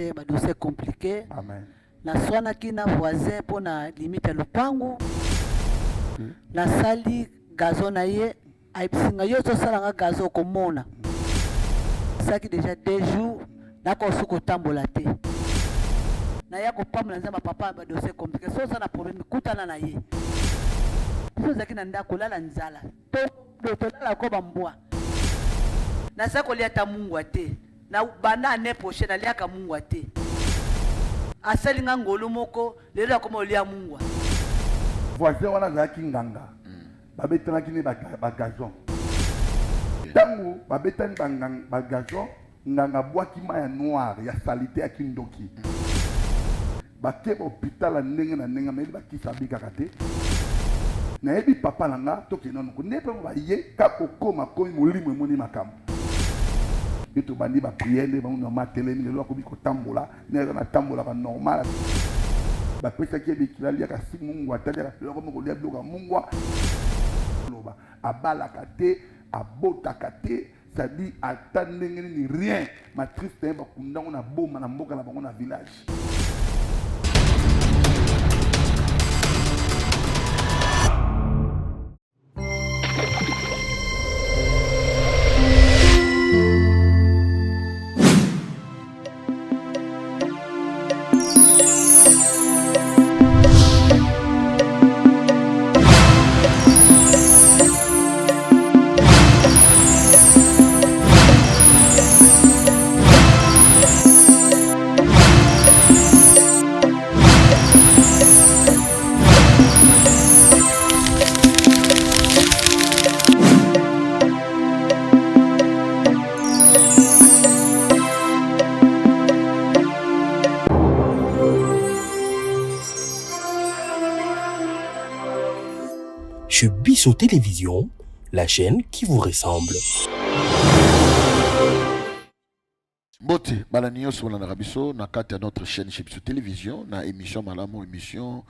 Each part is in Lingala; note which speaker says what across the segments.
Speaker 1: Dossier, ba dossier compliqué.
Speaker 2: Amen.
Speaker 1: Naswanaki na voisin mpo na limite ya lupangu. Nasali gazon na ye, ayebisi nga yo ozosala nga gazon okomona. Asalaki déjà 2 jours, nakoki kotambola te. Naya kopambola Nzambe, papa, ba dossier compliqué. So oza na problème, kutana na ye. Biso ozalaki na ndako, olala nzala. Tolala ko bambwa. Naza kolia ata mungwa te. Na banda année prochaine naliaka mungwa te. Asali nga ngolu moko, lelo akoma olia mungwa.
Speaker 2: Voisin wana azalaki nganga, babetanaki ne bagazon. Ntango babetani bagazon, nganga abwaki mai ya noir ya saleté ya kindoki. Bake ba hôpital ya ndenge na ndenge, ameli bakisi, abikaka te. Nayebi papa na nga, tokende nanu nde mpe baye ka kokoma komi molimo emoni makambo nde tobandi baprière nde bango mama atelemi. Lelo akomi kotambola nde aza natambolaka normal. Bapesaki ye bikila, aliaka si mungwa te, aliaka lelo akomi kolia biloko ya mungwa. Loba abalaka te, abotaka te, c'est-à-dire ata ndenge nini, rien. Matrice na ye bakundango na boma na mboka na bango na village.
Speaker 3: Chez Bisso Télévision, la chaîne qui vous ressemble.
Speaker 4: Mbote balandi nyonso bolandaka biso na kati ya notre chaîne chez Biso Télévision na émission malamu, émission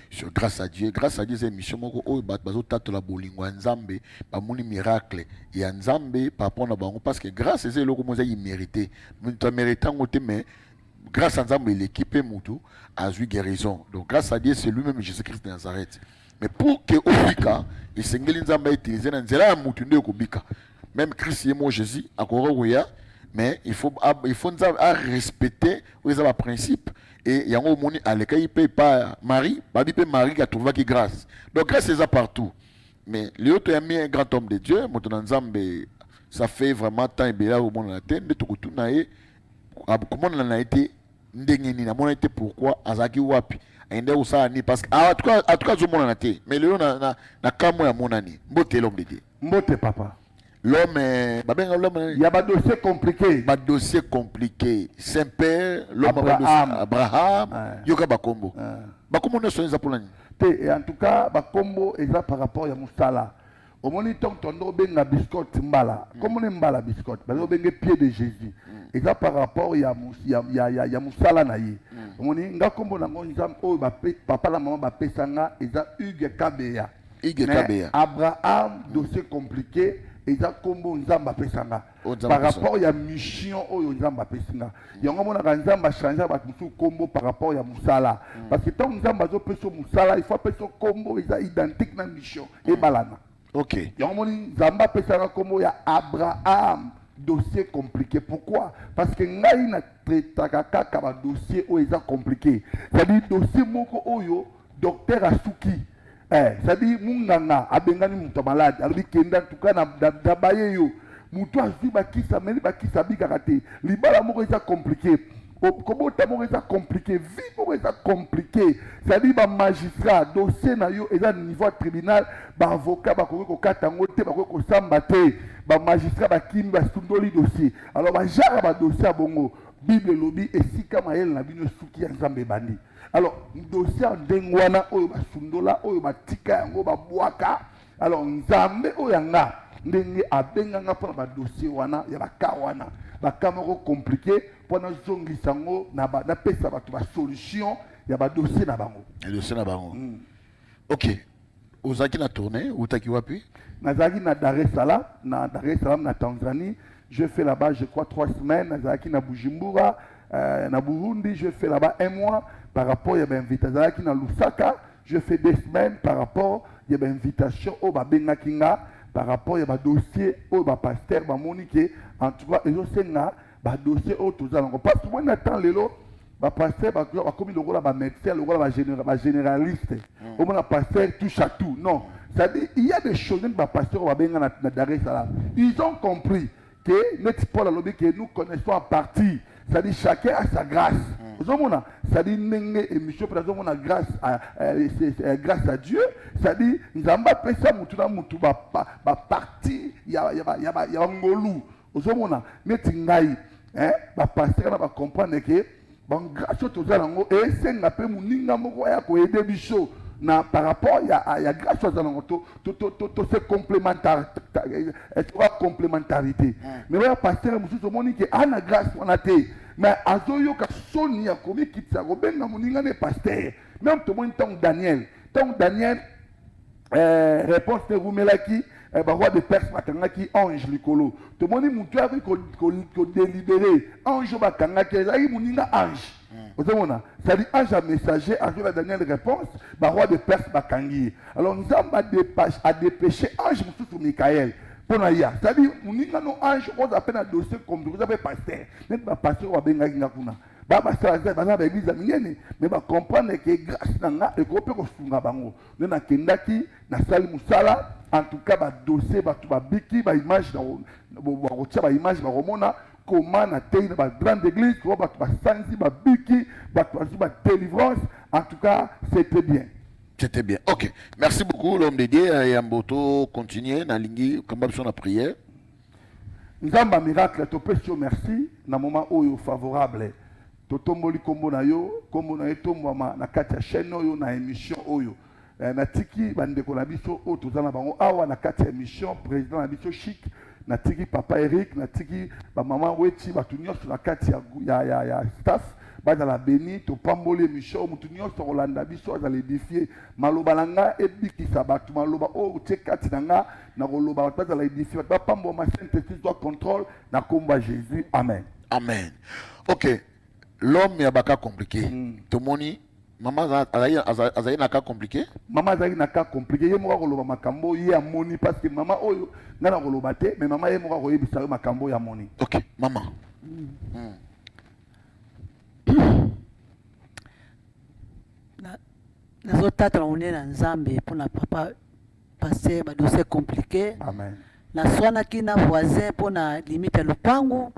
Speaker 4: sur Grâce à Dieu. Grâce à Dieu eza émission moko oyo bato bazotatola bolingo ya Nzambe, bamoni miracle ya Nzambe par rapport na bango, parce que grâce eza eloko moko eza immérité, moto amérite yango te, mais grâce à Nzambe eleki mpe motu azwi guérison. Donc grâce à Dieu, c'est lui-même Jésus-Christ de Nazareth. Mais pour que obika, esengeli Nzambe autiliser na nzela ya motu nde okobika. Même Christ ye mo Jésus akoka koya, mais il faut Nzambe arespecter oyo eza baprincipe. Et yango omoni alekaki mpe pa Marie, babi mpe Marie atrouvaki grâce. Donc grâce eza partout. Mais lelo toyambi un grand homme de Dieu, moto na Nzambe. Ça fait vraiment temps ebele akomonana te, nde tokotuna ye komonana na ye te ndenge nini, amonani te pourquoi, azalaki wapi, ayende kosala nini, parce que en tout cas azomonana te. Mais lelo na kamwe amonani. Mbote, l'homme de Dieu.
Speaker 2: Mbote, papa.
Speaker 4: L'homme babenga l'homme
Speaker 2: ya badossier compliqué.
Speaker 4: Badossier compliqué, saint père, l'homme.
Speaker 2: Abraham.
Speaker 4: Abraham. Yoka bakombo. Bakombo nyonso eza mpona nini?
Speaker 2: Te, et en tout cas bakombo eza par rapport ya mosala. Omoni ntongo tondo obenga Biscotte Mbala, komona Mbala Biscotte, baza obenge pied de Jésus, eza par rapport ya mosala na ye. Omoni nga kombo nango Nzambe oyo papa na mama bapesa nga eza Hugues Kabeya.
Speaker 4: Hugues
Speaker 2: Mais
Speaker 4: Kabeya.
Speaker 2: Abraham dossier compliqué eza kombo Nzambe apesa nga
Speaker 4: Oyo Nzambe
Speaker 2: par
Speaker 4: apesa.
Speaker 2: rapport ya mission oyo Nzambe apesi nga. Yango omonaka Nzambe achange bato mosusu kombo par rapport ya mosala, parce que ntango Nzambe azopesa yo mosala, il faut apesa yo kombo eza identique na mission, ebalana. Yango moni Nzambe apesaka kombo ya Abraham dossier compliqué. Pourquoi? Parce que ngai na traitaka kaka badossier oyo eza compliqué, c'est-à-dire dossier moko oyo docteur asuki, c'est-à-dire munganga abengani moto ya malade, alobi kende, en tout cas na baye yo. Moto azwi bakisi, ameli bakisi, abikaka te. Libala moko eza compliqué, kobota moko eza compliqué, vie moko eza compliqué, c'est-à-dire bamagistrat, dossier na yo eza niveau ya tribunal, baavocat bakoki kokata yango te, bakoki kosamba te, bamagistrat bakimi, basundoli dossier. Alors bajara badossier ya bongo, Bible elobi esika mayele na bino esuki, ya Nzambe ebandi. Alors dossier ya ndenge wana oyo basundola, oyo batika yango, babwaka, alors Nzambe oyo ya nga ndenge abenganga mpona badossier wana ya baka wana, baka moko compliqué, mpo nazongisa yango napesa bato basolution ya badossier na bango.
Speaker 4: Ya dossier na bango. Ok, ozalaki na tournée, outaki wapi?
Speaker 2: Nazalaki na Dar es Salaam, na Dar es Salaam na Tanzanie. Je fais là-bas, je crois, 3 semaines. Nazalaki na Bujumbura. na Burundi, je fais là-bas un mois par rapport ya bainvitation. Nazalaki na Lusaka, je fais 2 semaines par rapport ya bainvitation oyo babengaki nga, par rapport ya badossier oyo bapasteur bamoni ke en tout cas ezosenga badossier oyo toza nango, parce que moni na temps lelo bapasteur bakomi lokola bamédecin, lokola bagénéraliste. Omona pasteur touche à tout. Non, c'est-à-dire il y a des choses neti bapasteur oyo babenga na Dar es Salaam, ils ont compris que neti Paul alobi que nous connaissons en partie, c'est-à-dire chacun a sa grâce. Ozomona, c'est-à-dire ndenge émission mpe nazomona grâce à, grâce à Dieu, c'est-à-dire Nzambe apesa mutu na mutu bapartie ya bangolu. Ozomona neti ngai, bapasteur na bacomprendre ke bagrâce oyo toza nango esenga mpe moninga moko aya koaider biso na par rapport ya grâce oyo aza nango, to se complémentarité. Mais oya pasteur mosusu omoni ke ana grâce wana te, mais azoyoka soni ya komikitisa kobenga moninga ne pasteur. Même tomoni ntango Daniel réponse te erumelaki, baroi de Perse bakangaki ange likolo. Tomoni motu ayaki kodélibérer ange oyo bakangaki, ezalaki moninga ange. Ozomona, c'est-à-dire ange ya messager azwela Daniel réponse, baroi de Perse bakangi ye. Alors Nzambe adépêché ange mosusu, Mikael, mpo na ya, c'est-à-dire moninga no ange oza mpe na dossier compliqué, oza mpe pasteur. Neti bapasteur oyo babengaki nga kuna, basala baza na baeglise ya minene, mais bacomprendre ke grâce na nga ekoki mpe kosunga bango. Nde nakendaki, nasali mosala. En tout cas badossier bato babiki, baimage bakotia, baimage bakomona koma natei na bagrande église, koma bato basanzi babiki, bato bazwi badélivrance. En tout cas c'était bien.
Speaker 4: C'était bien. Ok. Merci beaucoup, l'homme de Dieu. Yamboto, continuer. Nalingi, comme la prière.
Speaker 2: Nzambe ya miracle, topesi yo merci na moment oyo favorable. Totomboli nkombo na yo, nkombo na yo etombwama na kati ya chaîne oyo, na émission oyo. Natiki bandeko na biso oyo toza na bango awa na kati ya émission, président na biso Chic, natiki papa Eric, natiki bamama Weti, bato nyonso na kati ya staff bazala béni. Topamboli émission oyo, motu nyonso akolanda biso azala édifié. Maloba na nga ebikisa bato, maloba oyo otie kati na nga na koloba, bato bazala édifié, bato bapambwama. Saint Esprit zwa contrôle na kombo ya Jésus, amen.
Speaker 4: Amen. Ok. L'homme ya bacas compliqué. Tomoni, maman azali na cas compliqué.
Speaker 2: Mama azalaki na cas compliqué. Ye moko akoloba makambo oyo ye amoni, parce que mama oyo ngai na koloba te, mais mama ye moko akoyebisa yo makambo oyo amoni.
Speaker 4: Ok, maman.
Speaker 1: Nazotatola monene na Nzambe mpona papa pasteur badossier compliqué.
Speaker 2: Amen.
Speaker 1: Naswanaki na voisin mpona limite ya lupangu.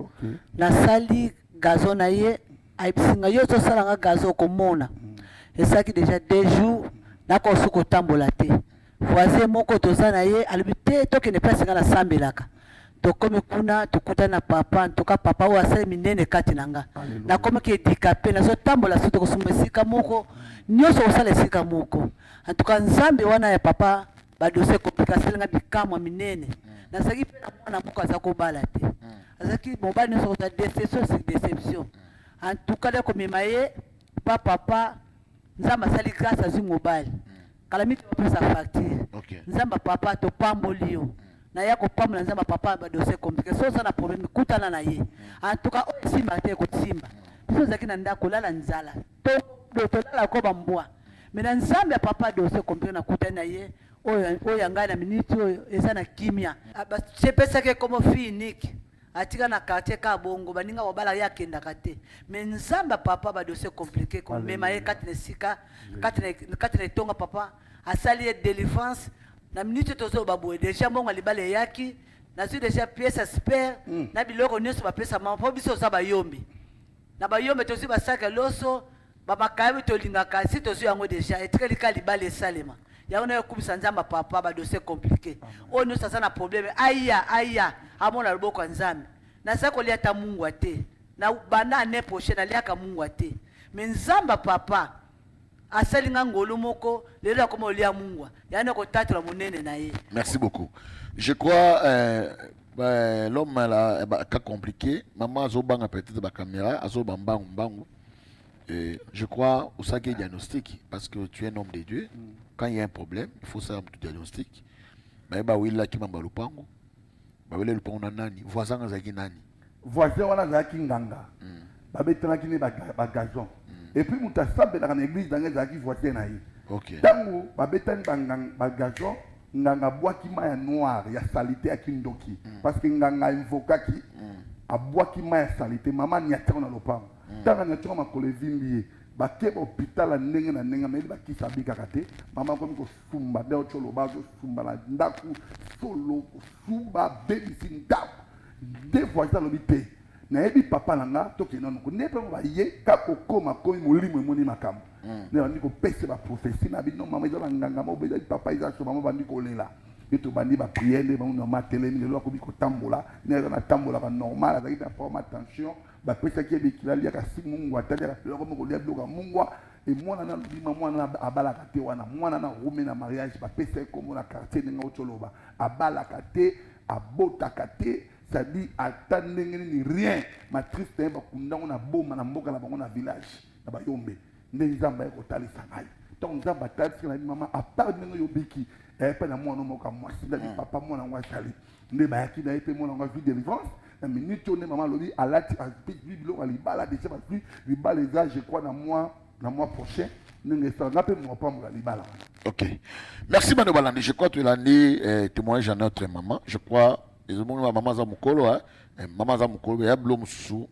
Speaker 1: Nasali gazon na ye, ayebisi ngai: "Yo ozosala nga gazon, okomona." Esalaki déjà 2 jours, nakoki kotambola te. Voisin moko toza na ye alobi te tokende place nga nasambelaka. Tokomi kuna, tokutani na papa. Ntoka papa oyo asali minene kati na nga.
Speaker 2: Alléluia.
Speaker 1: Nakomaki handicapé, nazotambola soki tokosumba esika moko, nyonso kosala esika moko. En tout cas Nzambe wana ya papa badossier compliqué asalinga bikamwa minene. Nazalaki mpe na mwana moko aza kobala te, azalaki mobali nyonso kozala déception sur déception. En tout cas nde komema ye pa papa, Nzambe asali grâce, azwi mobali. Kala miti bapesa facture. Nzambe papa, topamboli yo. Naya kopambola Nzambe papa badossier compliqué. So oza na problème, kutana na ye. En tout cas oyo esimba te ekosimba. Biso ozalaki na ndako kolala nzala, tolala ko bambwa, mais na Nzambe ya papa dossier compliqué, nakutani na ye, oyo oyo ya ngai na miniti oyo eza na kimia. Basepesaki ekomo fille unique, atika na quartier ka bongo, baninga kobala ye akendaka te. Mais Nzambe ya papa badossier compliqué komema ye kati na esika, kati na etonga, papa asali ye délivrance. Na miniti oyo tozoloba boye, déjà mbongo ya libala eyaki, nazwi déjà pièce ya spare na biloko nyonso bapesa mama, mpo biso oza bayombi. Na bayombe tozwi basaka ya loso, bamakayabi tolingaka, si tozwi yango déjà, etikali ka libala esalema. Yango nayo ekumisa Nzambe papa badossier compliqué. Oyo nyonso aza na problème, aya, aya amona loboko ya Nzambe. Naza kolia ata mungwa te na banda année prochaine, naliaka mungwa te, mais Nzambe papa asali nga ngolu moko, lelo akoma olia mungwa. Yani kotatola monene na ye.
Speaker 4: Merci beaucoup. Je crois ben, l'homme là, bah, cas compliqué. Maman azobanga peut-être la caméra, azoba mbangu mbangu. Et je crois au ça qui est diagnostic, parce que tu es un homme de Dieu. Quand il y a un problème, il faut savoir tout diagnostic. Mais bah oui là qui m'a lupango. Bah oui le lupango na nani, voisin azaki nani.
Speaker 2: Voisin wana azalaki nganga. Babetanaki nde bagazon. Et puis moto asambelaka na église na ngai ezalaki voisin na ye. Ntango babetani bagazon, nganga abwaki mai ya noir ya salite ya kindoki, parce que nganga invokaki, abwaki mai ya salite, mama aniati yango na lopango. Ntango aniati yango, makolo evimbi ye, bake ba hôpital ya ndenge na ndenge, mayeli bakisi, abikaka te. Mama akomi kosumba nde oti oloba, azosumba na ndako, solo kosumba, abebisi ndako. Nde voisin alobi te, nayebi papa na nga, tokende nanu nde mpe baye ka kokoma komi molimo emoni makambo. Nde bandi kopesa baprophétie na bino, mama eza banganga moko, ezali papa, eza so mama bandi kolela. Nde tobandi baprière, nde bango mama atelemi lelo, akomi kotambola nde aza natambolaka normal. Azalaki na forme attention, bapesaki ye bikila, aliaka si mungwa, ataliaka biloko moko, kolia biloko ya mungwa. E mwana na bima, mwana abalaka te wana, mwana na rume na mariage, bapesa ye kombo na quartier ndenge auti oloba, abalaka te, abotaka te, c'est-à-dire ata ndenge nini, rien. Matrice na ye bakundango na boma na mboka na bango na village na Bayombe. Nde Nzambe aye kotalisa ngai. Ntango Nzambe atalisi ngai, mama, à part ndenge yobiki mpe na mwana moko ya mwasi, ndabi papa mwana yango azali, nde bayaki na ye mpe mwana yango azwi délivrance na minute oyo. Nde mama alobi alati, azwi biloko ya libala déjà, bazwi libala, eza je crois na mois prochain. Ndenge esala nga mpe mopambola libala wana.
Speaker 4: Ok, merci bano balandi. Je crois tolandi témoignage ya notre maman. Je crois ezomoni ba mama aza mokolo, hein? Mama aza mokolo ya bilo mosusu,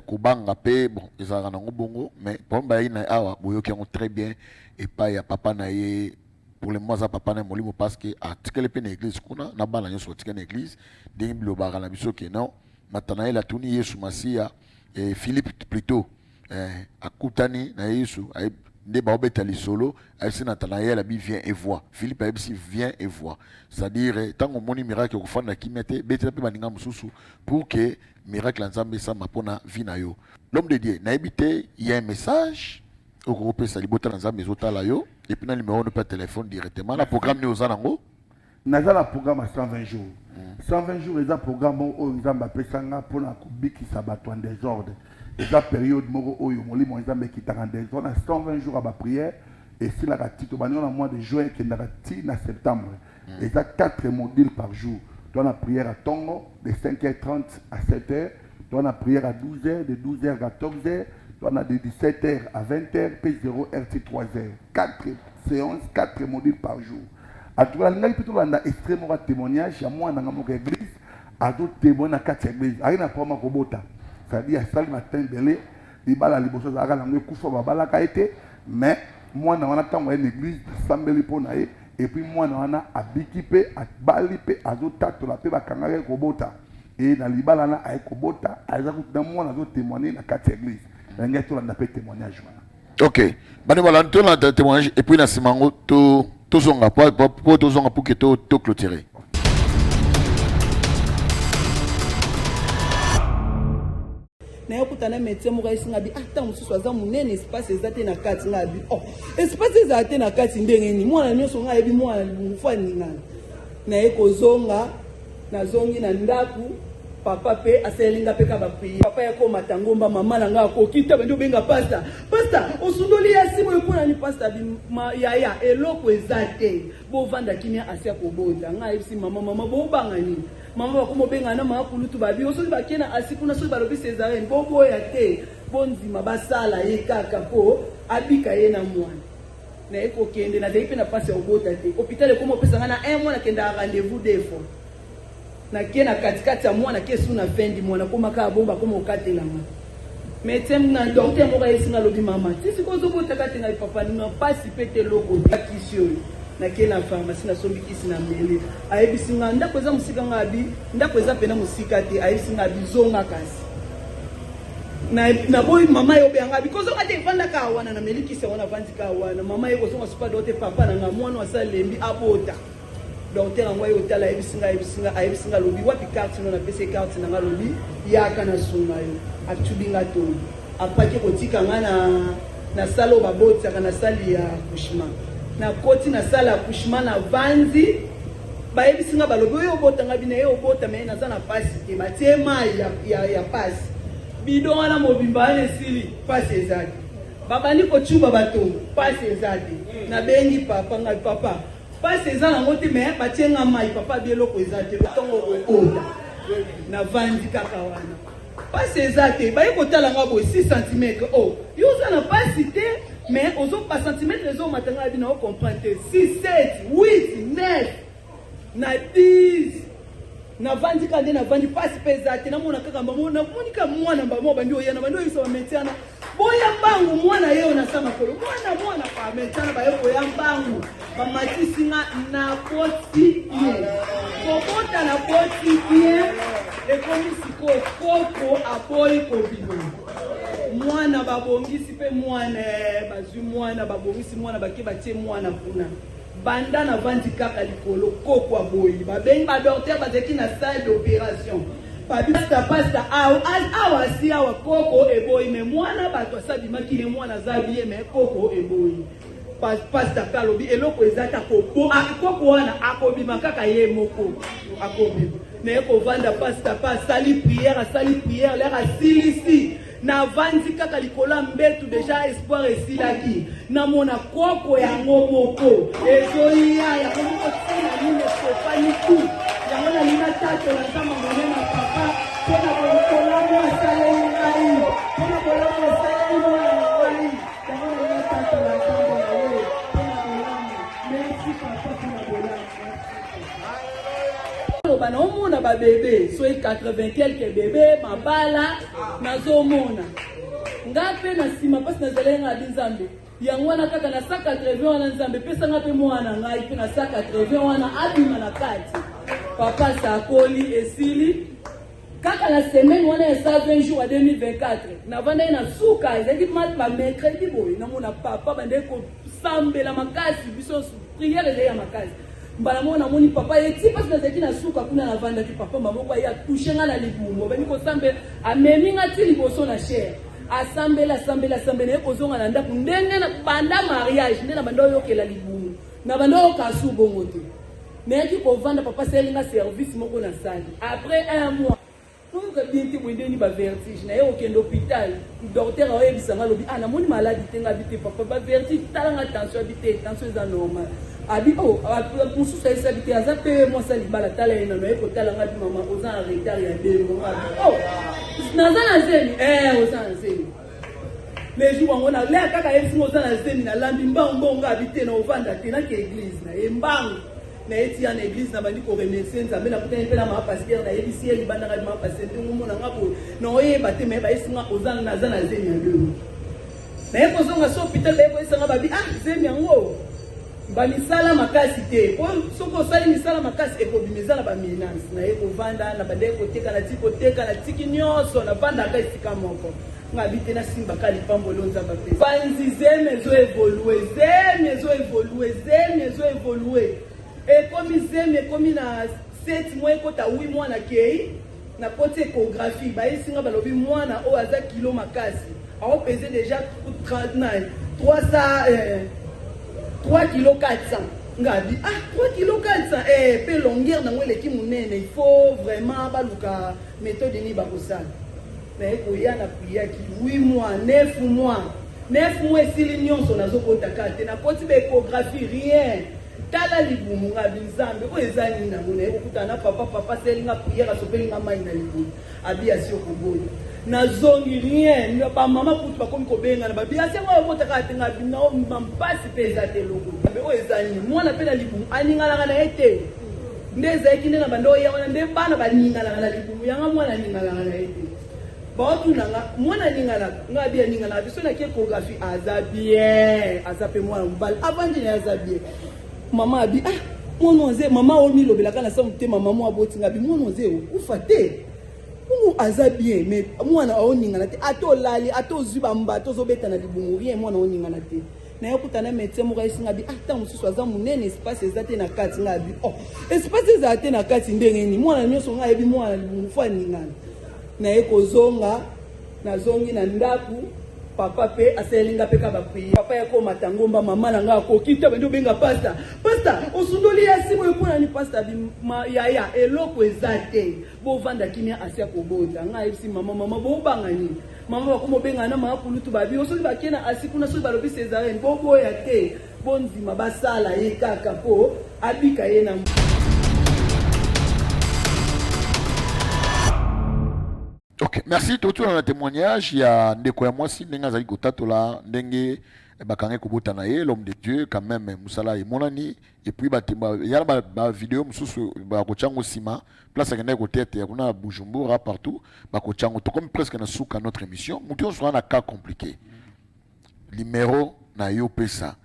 Speaker 4: kobanga mpe bon ezalaka nango bongo, mais problème bayaki na ye awa, boyoki yango très bien epai ya papa na ye. Pour le moment aza papa na ye molimo, parce que atikali mpe na église kuna na bana nyonso batikali na église. Ndenge bilobaka na biso ke non, Nathanael atuni Yesu Masiya, Philippe plutôt, akutani na Yesu, nde baobeta lisolo, ayebisi Nathanael, abi viens et vois. Philippe ayebisi viens et vois, c'est-à-dire ntango omoni miracle, okofanda kimia te, betela mpe baninga mosusu pour que miracle ya Nzambe esama mpona vie na yo. L'homme de Dieu, nayebi te, il y a un message okokopesa libota na Nzambe ezotala yo, et puis na numéro no mpe ya téléphone directement na programme nini oza nango?
Speaker 2: Naza na programme ya 120 jours. 120 jours eza programme oyo Nzambe apesanga mpona kobikisa bato en désordre. Eza période moko oyo molimo ya Nzambe ekitaka en désordre na 120 jours ya baprière, esilaka ti tobandi na mois de juin, ekendaka ti na septembre. Eza 4 modules par jour. Toa na prière à ntongo de 5h30 à 7h, toa na prière à 12h, de 12h à 14h, toa na de 17h à 20h mpe 0h ti 3h. 4 séances, 4 modules par jour. En tout cas, nalingaki mpe tolanda extrait moko ya témoignage ya mwana nanga moko ya église, azotémoigne na kati ya église. Ayaki na problème ya kobota, c'est-à-dire asali matin ebele, libala liboso azalaka nango ekufa, babalaka ye te. Mais mwana wana, ntango aye na église, asambeli mpo na ye, et puis mwana wana abiki mpe abali mpe azotatola mpe bakangaki ye kobota. E na libala wana aye kobota, aza kutu na mwana, azotémoigne na kati ya église. Nalingi tolanda mpe témoignage wana.
Speaker 4: Ok, bano balandi, tolanda témoignage et puis na nsima yango tozonga po tozonga pour que to clôturer.
Speaker 1: Nayokuta na médecin moko, ayesinga bi ah, ntango mosusu aza monene, espace eza te na kati. Nga abi oh, espace ezala te na kati ndenge nini? Mwana nyonso nga ayebi mwana libungu fo aningana. Naye kozonga, nazongi na ndako, papa mpe asaleli nga mpe ka baprière. Papa ya komata ngomba, mama na nga akoki te, bandi obenga pasta: "Pasta, osundoli ya simo eponani?" Pasta yaya, eloko eza te, bovanda kimia, asi akobota. Nga ayebisi mama: "Mama, bobanga nini?" Mama bakoma obenga na mama kulutu, babi soki bakei na asi kuna, soki balobi césarienne, boboya te, bondima basala ye kaka mpo abika ye na mwana. Naye kokende, nazali mpe na mpasi ya kobota te. Hôpital ekoma opesa ngai na un mois, nakendaka rendez-vous deux fois. Nake na katikati ya mois, nake su na fin du mois, nakoma kaka bongo, bakoma kokatelanga. Médecin na docteur moko ayesi nga, alobi: "Mama, ti sikoyo ozobotaka te?" Ngai: "Papa, na mpasi mpe te, eloko te." Kisi oyo, nake na pharmacie, nasombi kisi na mele. Ayebisi nga ndako eza mosika. Nga abi ndako eza pena mosika te. Ayebisi nga abi zonga kasi. Naboyi, mama ye obeyanga, abi kozonga te, evandaka wana. Nameli kisi yango, navandi kaka wana. Mama ye kozonga supa do te. Papa na nga, mwana asa lembi abota. Docteur yango aye otala, ayebisi nga, alobi: "Wapi carte no?" Napesi ye carte na nga. Alobi: "Yaka na sunga yo." Atubi nga tolo, apaki kotika nga na salle oyo babotisaka, na salle ya accouchement. Nakoti na salle ya accouchement, na vandi, bayebisi nga, balobi: "Oyo obotanga bino ye obota, me naza na pasi te." Batie mai ya pasi, bidon wana mobimba wana esili, pasi eza te. Babandi kocuba batongo, pasi eza te. Nabengi papa ngai: "Papa, pasi eza nango te, me batie nga mai." Papa abi eloko eza te, ntongo okobota. Navandi kaka wana.
Speaker 5: Pasi eza te, baye kotala nga boye 6 cm. Oh, yo oza na pasi te, mais ozo ba centimetre ezo mata nga bino o comprendre te. 6 7 8 9 na 10 navandi kaka nde navandi pasi mpe eza te namona kaka mbamo namoni kaka mwana mbamo abandi oya na bandi oyebisa bamédecin wana boya mbangu mwana ye oyo nasa makolo mwana mwana bamédecin wana baye koya mbangu bamatisi nga naboti bien kobota naboti bien ekomi sikoyo koko aboyi kobima mwana babongisi mpe mwana eh, bazwi mwana babongisi mwana bake batie mwana kuna banda navandi kaka likolo koko aboyi babengi badocteur bazalaki na salle d'opération pasta pasta awa awa asi awa koko eboyi me mwana bato asabimaki ye mwana aza bien me koko eboyi Pasta pe alobi eloko eza ta koko ah, koko wana akobima kaka ye moko akobima naye kovanda pasta pe asali priere asali priere lere asilisi navandi kaka likolo ya mbetu deja espoir esilaki namona koko yango moko ezoya yango moko tina nini esopani tu yango nalingi natatola nzambe monene papa mpo na bolamu asaleli ngai mpo na bolamu asaleli mwana na ngai Loba naomona ba bebe soki 80 quelque bebe mabala nazomona nga mpe na nsima mpasi nazalaki nga abi nzambe yango wana kaka na 180 wana nzambe pesa nga mpe mwana ngai mpe na 180 wana abima na kati papa sakoli esili Kaka na semaine wana ya 120 jours ya 2024 navandaki na suka ezalaki ba mercredi boye namona papa bandaki kosambela makasi biso prière ezali ya makasi mbala moko namoni papa ye ti mpasi nazalaki na suka kuna navandaki papa maboko aye atushe ngai na libumu abandi kosambela amemi ngai ti liboso na chere asambela asambela asambela ye kozonga na ndako ndenge banda mariage nde na banda oyokela libumu na banda oyoka su bongo te Nayaki kovanda papa asaleli nga service moko na sali après un mois nayoka bien te boye ndeni ba vertige naye kokende hôpital docteur aoyebisa nga alobi ah namoni maladi te nga abi te papa ba vertige tala nga tension abi te tension eza normal abi oh mosusu ayebisi abi te aza mpe mwasi ya libala tala ye nano aye kotala nga abi mama oza na retard ya deux mois abi oh naza na zemi eh oza na zemi le jour yango na lea kaka ayebisi nga oza na zemi nalambi mbangu mbongo nga abi te na ovanda te nake eglise na ye mbangu nayeti ya na eglise nabandi koremercie nzambe nakutani mpe na maa paster nayebisi ye libanda ngai maa paster ndenge omona nga boye naoyeba te me bayebisi nga oza naza na zemi ya deux naye kozonga so hôpital baye koyebisa nga babi ah zemi yango bamisala makasi te po soki osali misala makasi ekobima eza na bamenance naye kovanda na bandaki koteka natiki koteka natiki nyonso navandaka esika moko nga bi te nasimba ka lipamboli oyo nzambe apesi panzi zemi ezo evolue zemi ezo evolue zemi ezo evolue ekomi zemi ekomi na 7 mois ekota 8 mois na kei nakoti échographie bayebisi nga balobi mwana oyo aza kilo makasi aopese déjà 39 300 eh, 3 kilo 400 nga bi ah 3 kilo 400 eh, mpe longueur nango eleki monene il faut vraiment baluka méthode nini bakosala naye koya na priaki 8 mois 9 mois 9 mois esili nyonso nazobota kaka te nakoti ba échographie rien tala libumu nga bi nzambe oyo eza nini nango naye kokutana na papa papa asali nga priere asopeli nga mai na libumu abi asi okoboya nazongi rien bamama kutu bakomi kobengana babi asi yango obota kaka te nga bi mpasi mpe eza te eloko oyo eza nini mwana mpe na libumu aninganaka na ye te nde ezalaki nde na banda oya wana nde bana baninganaka na libumu yanga mwana aninganaka na ye te baotuna nga mwana aninganaka nga abi aninganaka biso naki echographie aza bien aza mpe mwana mobali avandi na ye aza bien mama abi ah mwana oze mama oyo milobelaka na sa motema mama aboti nga abi mwana oze okufa te bongo aza bien mais mwana aoningana te ata olali ata ozwi bambata ozobeta na libumu rien mwana aoningana te naye kuta na médecin moko ayesi nga bi ah ntango mosusu aza monene espace eza te na kati nga bi oh espace ezala te na kati ndenge nini mwana nyonso nga ayebi mwana libumu fo aningana naye kozonga nazongi na ndako papa mpe asaleli nga mpe ka bapriere papa ya komata ngomba mama na nga akoki te bandi obenga pasta pasta osundoli ya simo eponani pasta yaya eloko eza te bovanda kimia asi akobota nga ayebisi mama mama bobanga nini Mama bakoma obengana na mama kulutu babi yo soki bake na asi kuna soki balobi césarienne boboya te bondima basala ye kaka po abika ye na
Speaker 4: Ok. Merci totuna na témoignage ya ndeko ya mwasi ndenge azali kotatola ndenge bakangaki kobota na ye l'homme de Dieu quand même mosala emonani et puis ya ba, ba vidéo mosusu bakotya yango nsima place akendaki koteyateya kuna na Bujumbura partout bakotya yango. Tokomi presque na suka notre émission. Moto nyonso wana cas compliqué, numéro na yo pesa,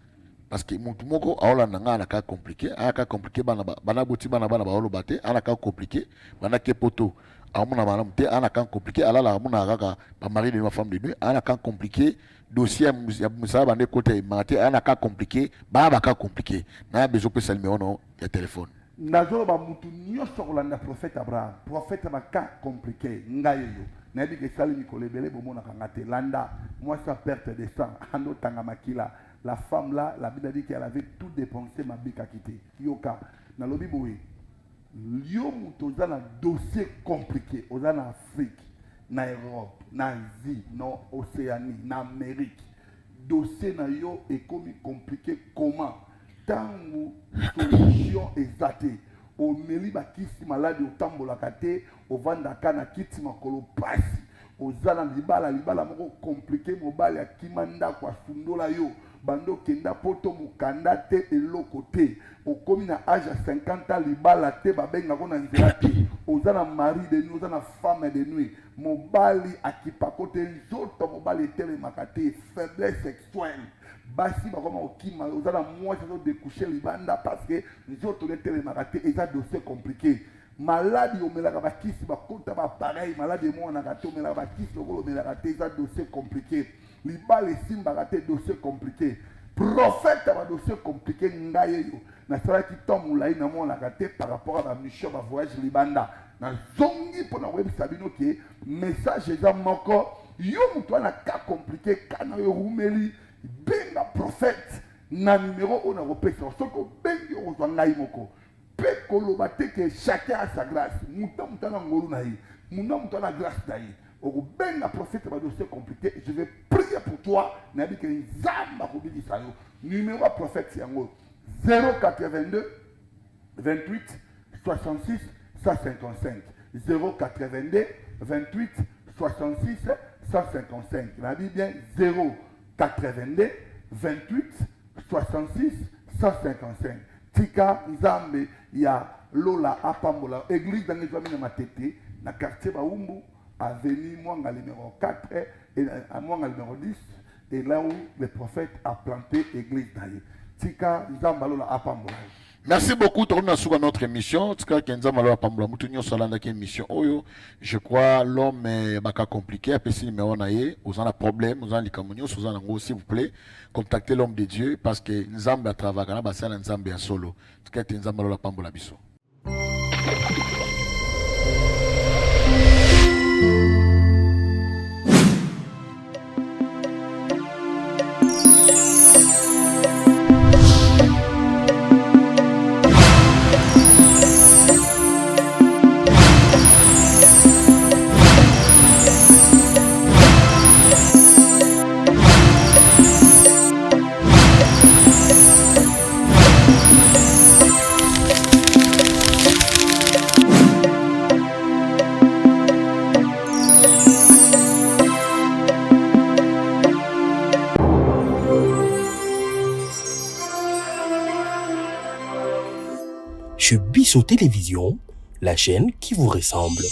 Speaker 4: parce que motu moko aolanda ngai na cas compliqué, aya cas compliqué, bana bana boti bana bana baoloba te, ana cas compliqué, bana ke poto aomona malamu te, ana cas compliqué, alalaka amonaka kaka bamari de nuit, bafemme de nuit, ana cas compliqué, dossier ya mosala bande ekota emaka te, ana cas compliqué, baya ba cas compliqué naya bezo pesa numéro no ya téléphone.
Speaker 2: Nazoloba mutu nyonso kolanda prophète Abraham, prophète ba cas compliqué, ngai oyo nayebi ke esali mikolo ebele bomonaka nga te. Landa mwasi ya perte de sang andotanga makila, la femme là, la Bible a dit qu'elle avait tout dépensé, mabikaki te. Yoka nalobi boye, yo moto oza na dossier compliqué, oza na Afrique, na Europe, na Asie, na Océanie, na Amérique, dossier na yo ekomi compliqué comment? Ntango solution eza te, omeli bakisi maladi, otambolaka te, ovandaka na kiti makolo pasi, oza na libala, libala moko compliqué, mobali akima ndako, asundola yo, bando okenda poto, mokanda te, eloko te, okomi na age ya 50 ans, libala te, babengako na nzela te, oza na mari de nuit, oza na femme de nuit, mobali akipako te, nzoto mobali etelemaka te, faiblesse sexuelle, basi bakoma kokima, oza na mwasi azodécoucher libanda parce que nzoto etelemaka te, eza dossier compliqué. Maladi, omelaka bakisi, bakota baappareil, maladi emonanaka te, omelaka bakisi lokola omelaka te, eza dossier compliqué. Libala esimbaka te, dossier compliqué. Prophète ya badossier compliqué, ngai oyo nasalaki temps molai namonaka te par rapport à bamission, bavoyage libanda, nazongi mpona koyebisa bino ke message eza moko. Yo moto wana cas compliqué, ka na yo erumeli, benga prophète na numéro oyo nakopesa. Soki obengi, okozwa ngai moko. Mpe koloba te ke chacun a sa grâce, moto moto ana ngolu na ye, moto moto ana grâce na ye. Okobenga prophète ba dossier compliqué, je vais prier pour toi, nayebi ke Nzambe akobikisa yo. Numéro ya prophète yango: 082 28 66 155, 082 28 66 155. Nayebi bien, 082 28 66 155. Tika Nzambe ya lola apambola. Église nange ezwami na Matete, na quartier Baumbu, avenue Mwanga numéro 4 et à Mwanga numéro 10, et là où le prophète a planté église na ye. Tika Nzambe alola apambola.
Speaker 4: Merci beaucoup. Tokomi na suka notre émission. Tika ke Nzambe alola apambola mutu nyonso alandaki émission oyo. Je crois l'homme baka compliqué apesi numéro na ye. Oza na problème, oza na likambo nyonso oza nango, s'il vous plaît, contactez l'homme de Dieu parce que Nzambe atravaillaka na basala Nzambe ya solo. Tika ete Nzambe alola apambola biso.
Speaker 3: Chez Bisso Télévision, la chaîne qui vous ressemble.